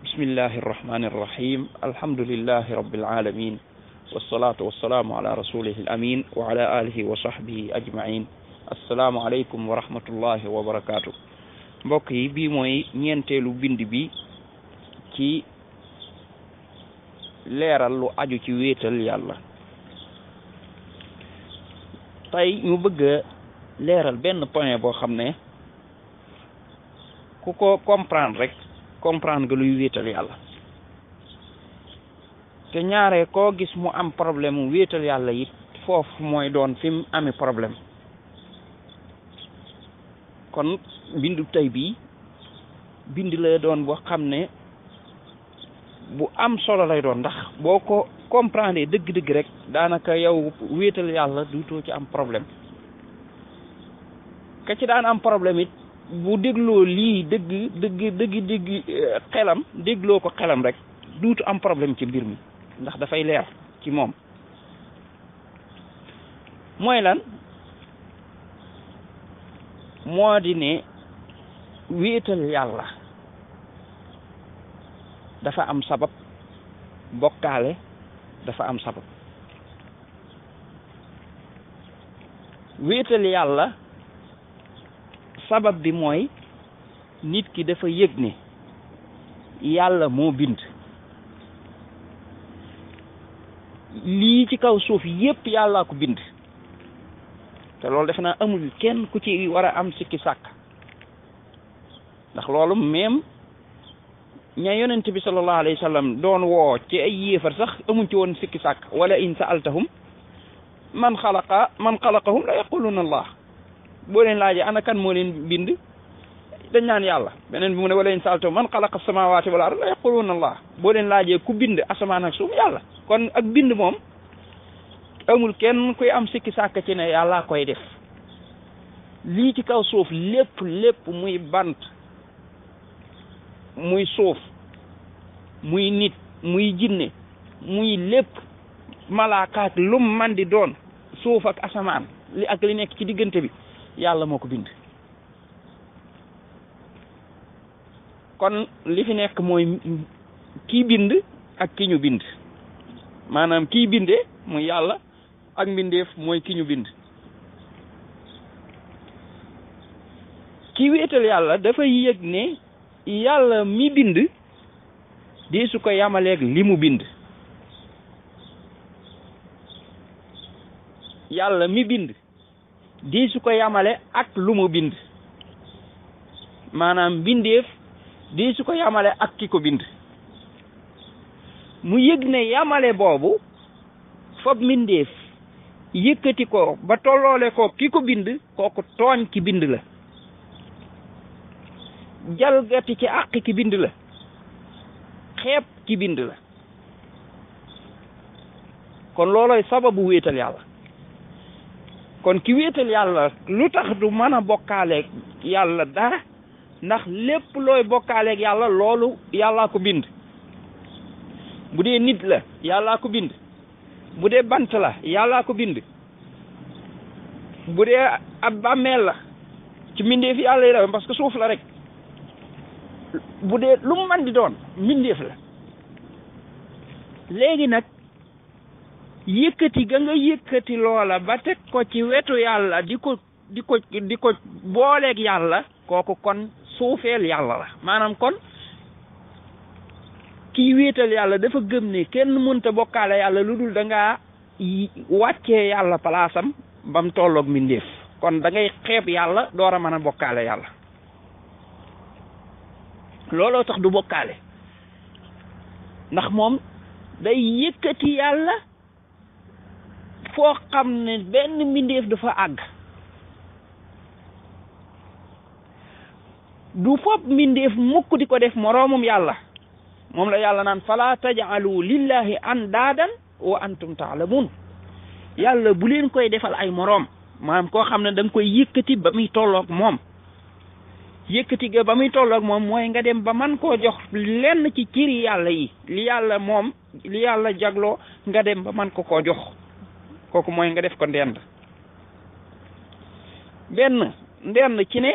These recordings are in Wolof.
bismillahi irrahmani irrahim alhamdulillahi rabbil alamin wassalatu wassalamu ala rasulihi al amin wa ala alihi wa sahbihi ajmain assalaamu aleykum wa rahmatullahi wa barakatuh mbokk yi bii mooy ñeenteelu bind bi ci leeral lu aju ci wéetal yàlla tey ñu bëgg a leeral benn point boo xam ne ku ko comprendre rek comprendre nga luy wéetal yàlla te ñaare koo gis mu am problème mu wéetal yàlla it foofu mooy doon fi mu amee problème kon bindu tey bii bind la doon boo xam ne bu am solo lay doon ndax boo ko comprendre dëgg-dëgg rek daanaka yow wéetal yàlla duutoo ci am problème ka ci daan am problème it bu dégloo lii dëgg xelam dégloo ko xelam rek duutu am problème ci mbir mi ndax dafay leer ci moom mooy lan moo di ne wéetal yàlla dafa am sabab bokkaale dafa am sabab wéetal yàlla sabab bi mooy nit ki dafa yëg ne yàlla moo bind lii ci kaw suuf yépp yàllaa ko bind te loolu defe naa amul kenn ku ci war a am sikki sàkk ndax loolu même ña yonent bi sallallahu alayhi wa sallam doon woo ci ay yéefar sax amuñ ci woon sikki sàkk wala in sa'altahum man xalaqahum la yaquluna allah boo leen laajee ana kan moo leen bind dañ naan yàlla beneen bi mu ne wala in sa'altahum man xalaqa samawati wal ard la yaquluna allah boo leen laajee ku bind asamaan ak suuf yàlla kon ak bind moom amul kenn kuy am sikki sàkk ci ne yàlla koy def lii ci kaw suuf lépp muy bant muy suuf muy nit muy jinne muy lépp malaakaat lum man di doon suuf ak asamaan li ak li nekk ci diggante bi yàlla moo ko bind kon li fi nekk mooy kii bind ak ki ñu bind maanaam kii bindee muy yàlla ak mbindeef mooy ki ñu bind ki wéetal yàlla dafa yëg ne yàlla mi bind di su ko yamaleeg li mu bind yàlla mi bind di su ko yamale ak lu mu bind maanaam mbindeef di su ko yamale ak ki ko bind mu yëg ne yamale boobu foog mbindeef yëkkati ko ba tolloole ko ki ko bind kooku tooñ ki bind la jalgati ci àq ki bind la xeeb ki bind la kon looloy sababu wéetal yàlla kon ki wéetal yàlla lu tax du mën a bokkaaleeg yàlla dara ndax lépp looy bokkaaleeg yàlla loolu yàllaa ko bind bu dee nit la yàllaa ko bind bu dee bant la yàllaa ko bind bu dee ab bàmmeel la ci mbindeef yàlla yi la parce que suuf la rek bu dee lu mu man di doon mbindeef la léegi nag yëkkati ga nga yëkkati loola ba teg ko ci wetu yàlla di ko booleeg yàlla kooku kon suufeel yàlla la maanaam kon kii wéetal yàlla dafa gëm ne kenn mënta bokkaale yàlla lu dul da ngaa wàccee yàlla palaasam ba mu tolloog mbindeef kon da ngay xeeb yàlla door a mën a bokkaale yàlla looloo tax du bokkaale ndax moom day yëkkati yàlla foo xam ne benn mbindeef dafa àgg du fopp mbindeef mukk di ko def moroomum yàlla moom la yàlla naan fala taj'alu lillahi andaadan wa antum ta'lamun yàlla bu leen koy defal ay moroom maanaam koo xam ne da nga koy yëkkati ba muy tolloog moom yëkkati ga ba muy tolloog moom mooy nga dem ba man koo jox lenn ci ciri yàlla yi li yàlla moom li yàlla jagloo nga dem ba man ko koo jox kooku mooy nga def ko ndend benn ndend ci ne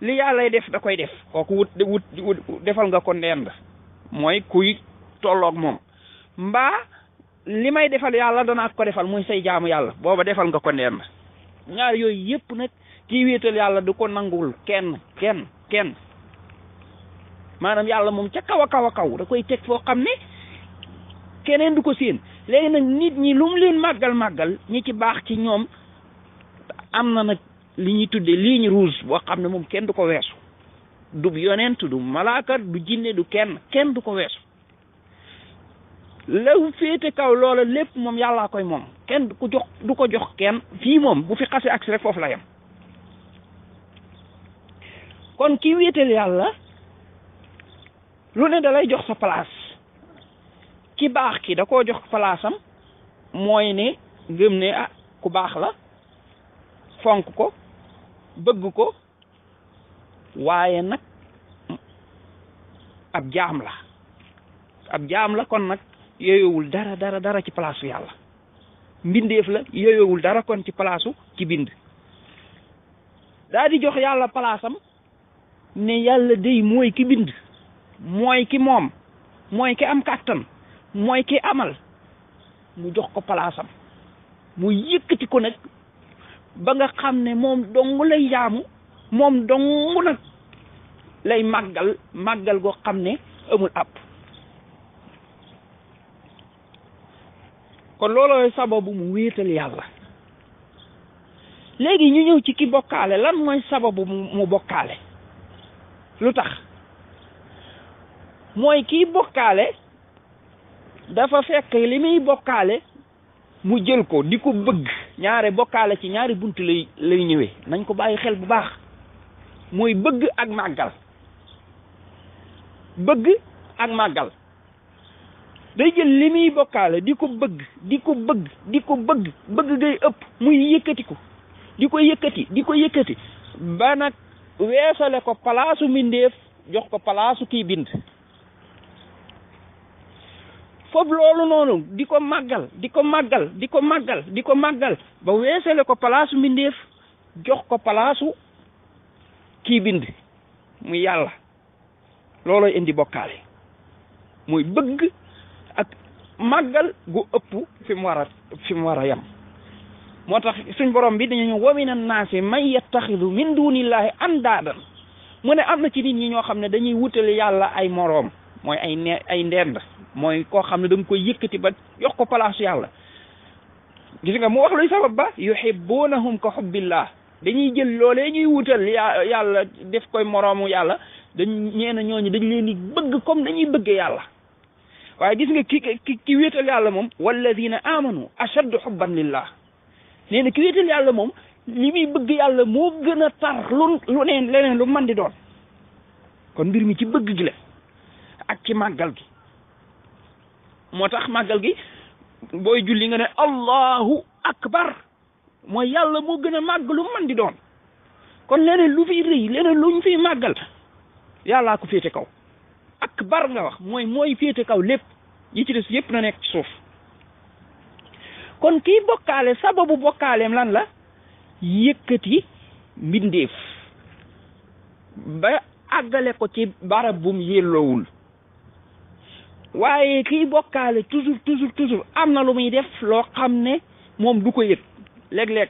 li yàllay def da koy def kooku wut defal nga ko ndend mooy kuy tolloog moom mbaa li may defal yàlla danaa ko defal muy say jaamu yàlla booba defal nga ko ndend ñaar yooyu yëpp nag kii wéetal yàlla du ko nangul kenn maanaam yàlla moom ca kaw a kaw da koy teg foo xam ne keneen du ko séen léegi nag nit ñi lu mu leen màggal ñi ci baax ci ñoom am na nag li ñuy tudde ligne rouge boo xam ne moom kenn du ko weesu du yonent du malaaka du jinne du kenn du ko weesu law féete kaw loola lépp moom yàllaa koy moom kenn du ko jox kenn fii moom bu fi xase agsi rek foofu la yem kon ki wéetal yàlla lu ne da lay jox sa place ki baax ki da koo jox place am mooy ne gëm ne ku baax la fonk ko bëgg ko waaye nag ab jaam la kon nag yooyowul dara ci palaasu yàlla mbindeef la yooyowul dara kon ci palaasu ci bind daa di jox yàlla palaasam ne yàlla day mooy ki bind mooy ki moom mooy ki am kàttan mooy ki amal mu jox ko palaasam mu yëkkati ko nag ba nga xam ne moom dong lay jaamu moom dong nag lay màggal goo xam ne amul àpp kon loolooy sababu mu wéetal yàlla léegi ñu ñëw ci ki bokkaale lan mooy sababu mu bokkaale lu tax mooy kii bokkaale dafa fekk li muy bokkaale mu jël ko di ko bëgg ñaare bokkaale ci ñaari bunt lay ñëwee nañ ko bàyyi xel bu baax mooy bëgg ak màggal day jël li muy bokkaale di ko bëgg bëgg ngay ëpp muy yëkkati ko di ko yëkkati ba nag weesale ko palaasu mbindeef jox ko palaasu kii bind foofu loolu noonu di ko màggal ba weesale ko palaasu mbindeef jox ko palaasu kii bind muy yàlla loolooy indi bokkaale muy bëgg ak màggal gu ëpp fi mu war a yem moo tax suñ borom bi dañu wa mina naasi man yattaxidu min dunillahi andaadan mu ne am na ci nit ñi ñoo xam ne dañuy wutale yàlla ay moroom mooy ay ndend mooy koo xam ne da nga koy yëkkati ba jox ko palaasu yàlla gis nga mu wax luy sabab ba yuhibbunahum ka hubbillah dañuy jël loolee ñuy wutal yàlla def koy moroomu yàlla ñooñu dañ leen di bëgg comme dañuy bëggee yàlla waaye gis nga ki wéetal yàlla moom walladina amanu ashaddu hubban lillah nee na ki wéetal yàlla moom li muy bëgg yàlla moo gën a tar lu leneen lu man di doon kon mbir mi ci bëgg gi la ak ci màggal gi moo tax màggal gi booy julli nga ne allahu akbar mooy yàlla moo gën a màgg lu man di doon kon leneen lu fiy rëy leneen lu ñu fiy màggal yàllaa ko féete kaw akbar nga wax mooy féete kaw lépp yi ci des yépp na nekk ci suuf kon kii bokkaale sababu bokkaaleem lan la yëkkati mbindeef ba àggale ko ci barab bum yelloowul waaye kii bokkaale toujours am na lu muy def loo xam ne moom du ko yëg léeg-léeg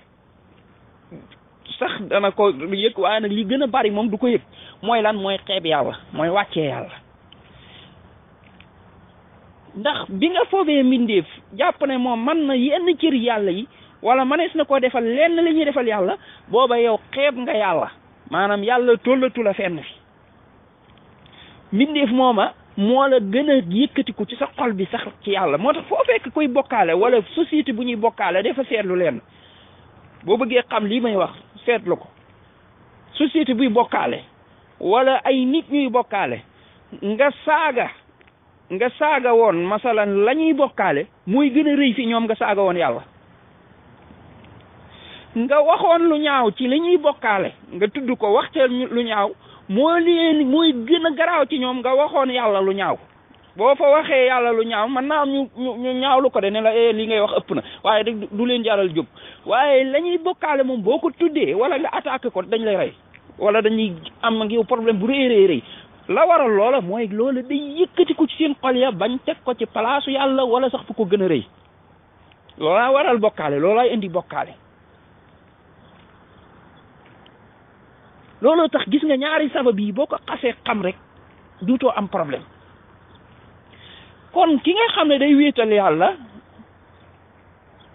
sax dana ko yëg waaye nag li gën a bari moom du ko yëg mooy lan mooy xeeb yàlla mooy wàccee yàlla ndax bi nga foobee mbindeef jàpp ne moom man na yenn cër yàlla yi wala manees na koo defal lenn li ñuy defal yàlla booba yow xeeb nga yàlla maanaam yàlla tollatu la fenn fi mbindeef mooma moo la gën a yëkkatiku ci sa xol bi sax ci yàlla moo tax foo fekk kuy bokkaale wala société bu ñuy bokkaale dafa seetlu leen boo bëggee xam lii may wax seetlu ko société buy bokkaale wala ay nit ñuy bokkaale nga saaga woon masalan la ñuy bokkaale muy gën a rëy fi ñoom nga saaga woon yàlla nga waxoon lu ñaaw ci li ñuy bokkaale nga tudd ko waxteel lu ñaaw mooy gën a garaaw ci ñoom nga waxoon yàlla lu ñaaw boo fa waxee yàlla lu ñaaw man naa am ñu ñaawlu ko de ne la li ngay wax ëpp na waaye du leen jaral jóg waaye la ñuy bokkaale moom boo ko tuddee wala nga attaqué ko dañ lay rey wala dañuy am ak yow problème bu rëy la waral loola mooy loola day yëkkati ko ci seen xol ya bañ teg ko ci palaasu yàlla wala sax fu ko gën a rëy loolaa waral bokkaale loolaay indi bokkaale looloo tax gis nga ñaari sabab yi boo ko xasee xam rek duutoo am problème kon ki nga xam ne day wéetal yàlla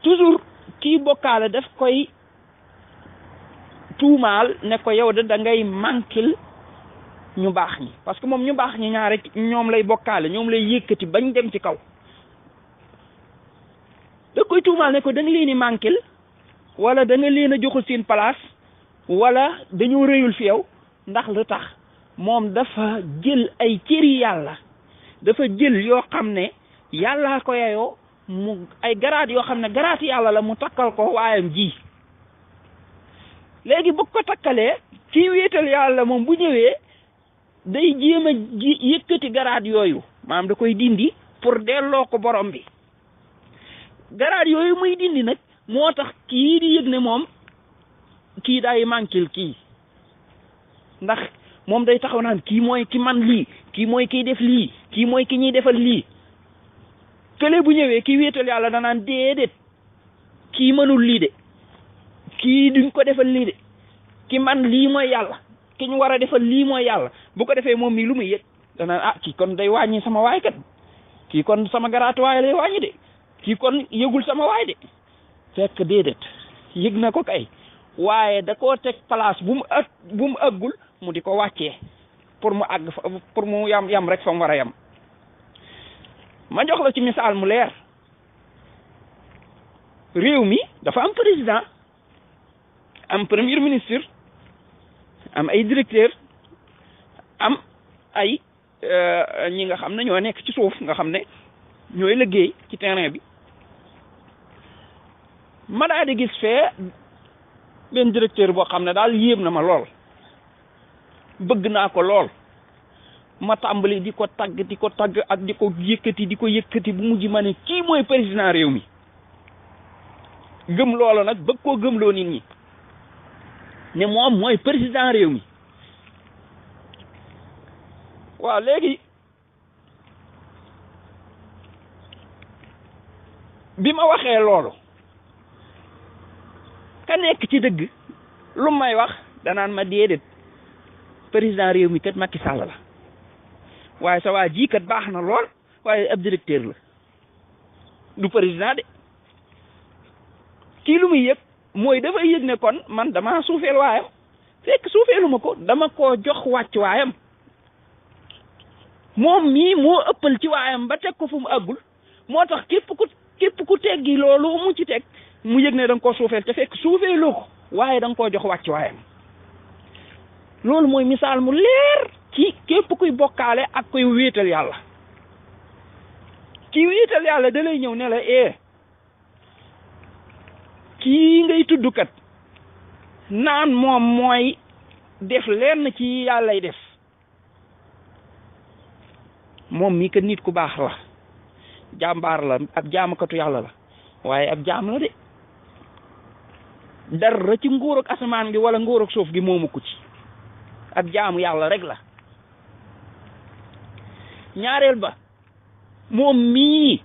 toujours kii bokkaale daf koy tuumaal ne ko yow da ngay manquil ñu baax ñi parce que moom ñu baax ñi ñaar rek ñoom lay bokkaale ñoom lay yëkkati bañ dem ci kaw da koy tuumaal ne ko da nga leen di manquil wala da nga leen a joxul seen place wala dañoo rëyul fi yow ndax lu tax moom dafa jël ay cëri yàlla dafa jël yoo xam ne yàllaa ko yayoo mu ay garaat yoo xam ne garaat yàlla la mu takkal ko waayam ji léegi bu ko takkalee kii wéetal yàlla moom bu ñëwee day jéem a yëkkati garaat yooyu maanaam da koy dindi pour delloo ko borom bi garaat yooyu muy dindi nag moo tax kii di yëg ne moom kii day manquil kii ndax moom day taxaw naan kii mooy ki man lii kii mooy kiy def lii kii mooy ki ñuy defal lii kële bu ñëwee kii wéetal yàlla danaan déedéet kii mënul lii de kii duñ ko defal lii de ki man lii mooy yàlla ki ñu war a defal lii mooy yàlla bu ko defee moom mii lu muy yëg danaan ah kii kon day wàññi sama waay kat kii kon sama garaatu waay lay wàññi de kii kon yëgul sama waay de fekk déedéet yëg na ko kay waaye da koo teg place bu mu ëggul mu di ko wàccee pour mu àgg fa pour mu yam rek fa mu war a yam ma jox la ci misaal mu leer réew mi dafa am président am premier ministre am ay directeur am ay ñi nga xam ne ñoo nekk ci suuf nga xam ne ñooy liggéey ci terrain bi ma daa di gis fee benn directeur boo xam ne daal yéem na ma lool bëgg naa ko lool ma tàmbali di ko tagg ak di ko yëkkati bu mujj ma ne kii mooy président réew mi gëm loolu nag bëgg koo gëmloo nit ñi ne moom mooy président réew mi waaw léegi bi ma waxee loolu ka nekk ci dëgg lu may wax danaan ma déedéet président réew mi kat Macky Sall la waaye sa waa ji kat baax na lool waaye ab directeur la du président de kii lu muy yëg mooy dafay yëg ne kon man dama suufeel waayam fekk suufeelu ma ko dama koo jox wàcc waayam moom mii moo ëppal ci waayam ba teg ko fu mu àggul moo tax képp ku teggi loolu mu ci teg mu yëg ne da nga koo suufeel te fekk suufeeloo ko waaye da nga koo jox wàcc waayam loolu mooy misaal mu leer ci képp kuy bokkaale ak kuy wéetal yàlla ki wéetal yàlla da lay ñëw ne la kii ngay tudd kat naan moom mooy def lenn ci yàllay def moom mii kat nit ku baax la jàmbaar la ab jaamukatu yàlla la waaye ab jaam la de dara ci nguur ak asamaan gi wala nguur ak suuf gi moomu ko ci ab jaamu yàlla rek la ñaareel ba moom mii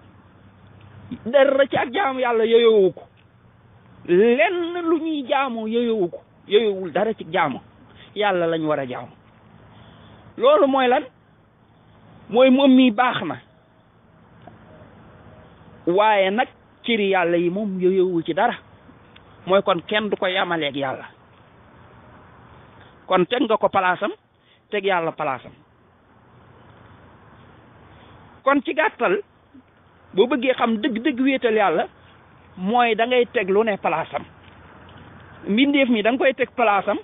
dara ci ak jaamu yàlla yooyowu ko lenn lu ñuy jaamoo yooyowu ko yooyowul dara ci jaamu yàlla lañ war a jaamu loolu mooy lan mooy moom mii baax na waaye nag ciri yàlla yi moom yooyowul ci dara mooy kon kenn du ko yamaleeg yàlla kon teg nga ko palaasam teg yàlla palaasam kon ci gàttal boo bëggee xam dëgg-dëgg wéetal yàlla mooy da ngay teg lu ne palaasam mbindeef mi da nga koy teg palaasam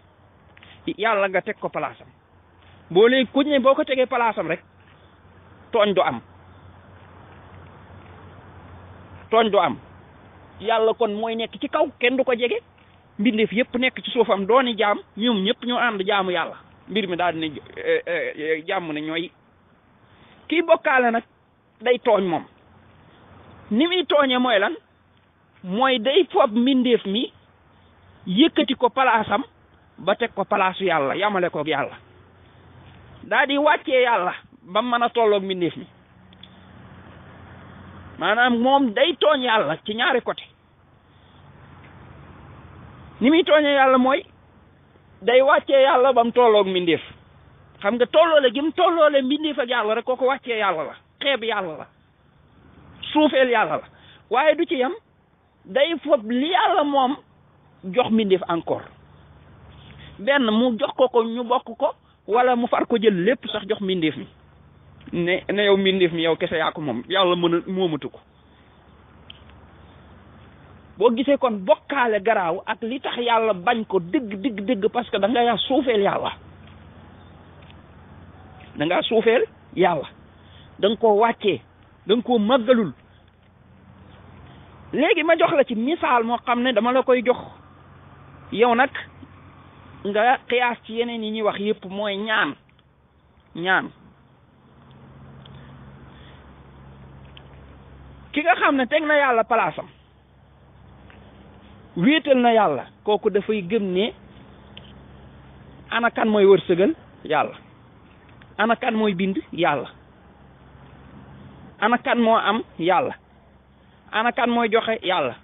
yàlla nga teg ko palaasam boo léegi ku ne boo ko tegee palaasam rek tooñ du am yàlla kon mooy nekk ci kaw kenn du ko jege mbindeef yëpp nekk ci suufam dooni jaam ñoom ñëpp ñoo ànd jaamu yàlla mbir mi daal di ne jàmm ne ñooy kii bokkaale nag day tooñ moom ni muy tooñe mooy lan mooy day fob mbindeef mi yëkkati ko palaasam ba teg ko palaasu yàlla yamale koog yàlla daa di wàccee yàlla ba mën a tolloog mbindeef mi maanaam moom day tooñ yàlla ci ñaari côté ni muy tooñee yàlla mooy day wàccee yàlla ba mu tolloog mbindeef xam nga tolloole gi mu tolloole mbindeef ak yàlla rek kooku wàccee yàlla la xeeb yàlla la suufeel yàlla la waaye du ci yam day fob li yàlla moom jox mbindeef encore benn mu jox ko ñu bokk ko wala mu far ko jël lépp sax jox mbindeef mi ne yow mbindeef mi yow kese yaa ko moom yàlla moomatu ko boo gisee kon bokkaale garaaw ak li tax yàlla bañ ko dëgg parce que da nga suufeel yàlla da ngaa suufeel yàlla da nga koo wàccee da nga koo màggalul léegi ma jox la ci misaal moo xam ne dama la koy jox yow nag nga xiyaas ci yeneen yi ñuy wax yépp mooy ñaan ki nga xam ne teg na yàlla palaasam wéetal na yàlla kooku dafay gëm ne ana kan mooy wërsëgal yàlla ana kan mooy bind yàlla ana kan moo am yàlla ana kan mooy joxe yàlla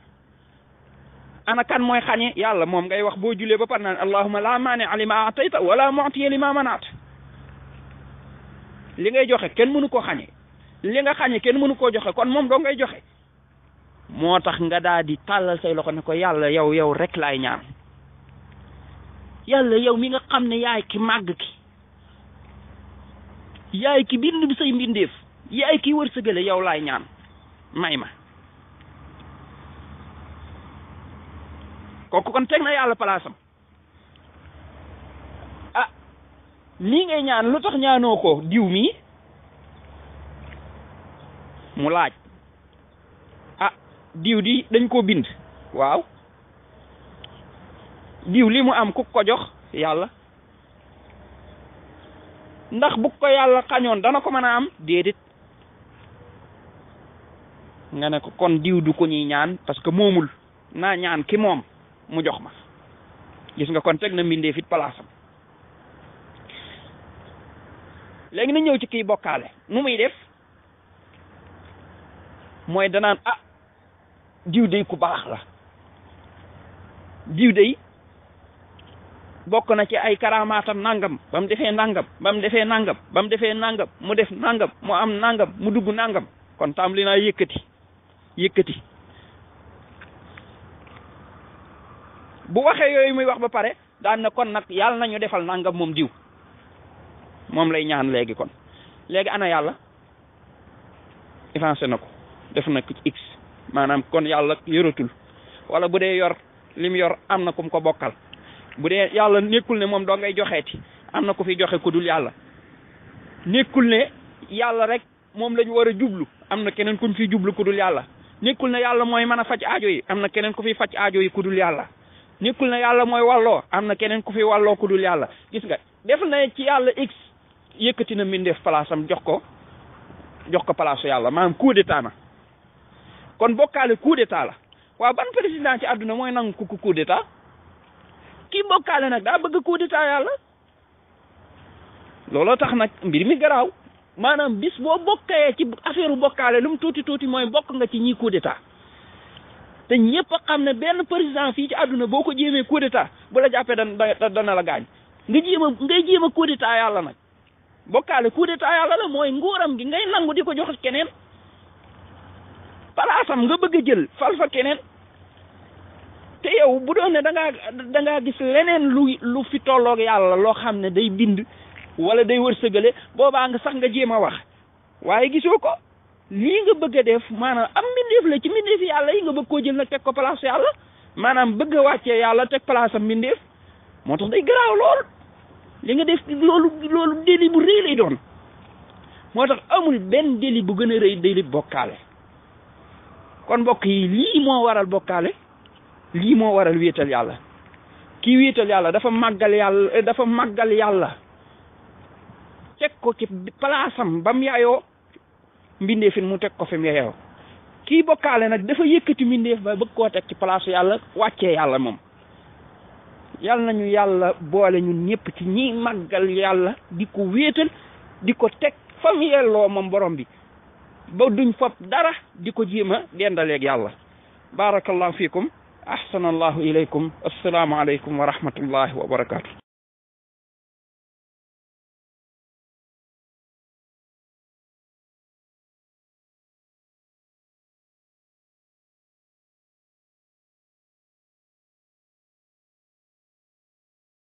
ana kan mooy xañe yàlla moom ngay wax boo julee ba par naan allahumma la maani lima atayta wala mu'tiya lima manaat li ngay joxe kenn mënu koo xañe li nga xañe kenn mënu koo joxe kon moom doo ngay joxe moo tax nga daal di tàllal say loxo ne ko yàlla yow rek laay ñaan yàlla yow mi nga xam ne yaay ki màgg ki yaay ki bind bi say mbindeef yaay ki wërsëgale yow laay ñaan may ma kooku kon teg na yàlla palaasam ah lii ngay ñaan lu tax ñaanoo ko diw mi mu laaj ah diw di dañ koo bind waaw diw li mu am ku ko jox yàlla ndax bu ko yàlla xañoon dana ko mën a am déedéet nga ne ko kon diw du ko ñuy ñaan parce que moomul naa ñaan ki moom mu jox ma gis nga kon teg na mbindee fit palaasam léegi na ñëw ci kii bokkaale nu muy def mooy danaan ah diw day ku baax la diw day bokk na ci ay karamaatam nangam ba mu defee nangam ba mu defee nangam ba mu defee nangam mu def nangam mu am nangam mu dugg nangam kon tàmbali naa yëkkati bu waxee yooyu muy wax ba pare daan na kon nag yàlla nañu defal nangam moom diw moom lay ñaan léegi kon léegi ana yàlla avancé na ko def na ko x maanaam kon yàlla yoratul wala bu dee yor lim yor am na kum ko bokkal bu dee yàlla nekkul ne moom doo ngay joxeeti am na ku fi joxe ku dul yàlla nekkul ne yàlla rek moom la ñu war a jublu am na keneen ku fi jublu ku dul yàlla nekkul ne yàlla mooy mën a faj aajo yi am na keneen ku fi faj aajo yi ku dul yàlla nekkul ne yàlla mooy walloo am na keneen ku fi walloo ku dul yàlla gis nga def na ci yàlla x yëkkati na mbindeef palaasam jox ko palaasu yàlla maanaam coup d'état na kon bokkaale coup d'état la waaw ban président ci àdduna mooy nangu ku coup d'état kii bokkaale nag daa bëgg coup d'état yàlla looloo tax nag mbir mi garaaw maanaam bis boo bokkee ci affaire bokkaale lu mu tuuti mooy bokk nga ci ñii coup d'état te ñëpp a xam ne benn président fii ci àdduna boo ko jéemee coup d'état bu la jàppee dana la gaañ ngay jéem a coup d'état yàlla nag bokkaale coup d'état yàlla la mooy nguuram gi ngay nangu di ko jox keneen palaasam nga bëgg a jël fal fa keneen te yow bu doon ne da ngaa gis leneen lu fi tolloog yàlla loo xam ne day bind wala day wërsëgale boobaa nga sax nga jéem a wax waaye gisoo ko lii nga bëgg a def maanaam am mbindeef la ci mbindeef yàlla yi nga bëgg koo jël nag teg ko place yàlla maanaam bëgg a wàccee yàlla teg place am mbindeef moo tax day garaaw lool li nga def loolu délit bu rëy lay doon moo tax amul benn délit bu gën a rëy délit bokkaale kon mbokk yi lii moo waral bokkaale lii moo waral wéetal yàlla kii wéetal yàlla dafa màggal yàlla teg ko ci palaasam ba mu yaayoo mbindeefin mu teg ko fi mu yaayoo kii bokkaale nag dafa yëkkati mbindeef ba bëgg koo teg ci palaasu yàlla wàccee yàlla moom yàlla nañu yàlla boole ñun ñëpp ci ñi màggal yàlla di ko wéetal di ko teg fam yelloo moom borom bi ba duñ fab dara di ko jéem a dendaleeg yàlla barakallahu fiikum ahsanallahu ilaykum assalaamu aleykum wa rahmatullahi wa barakatuh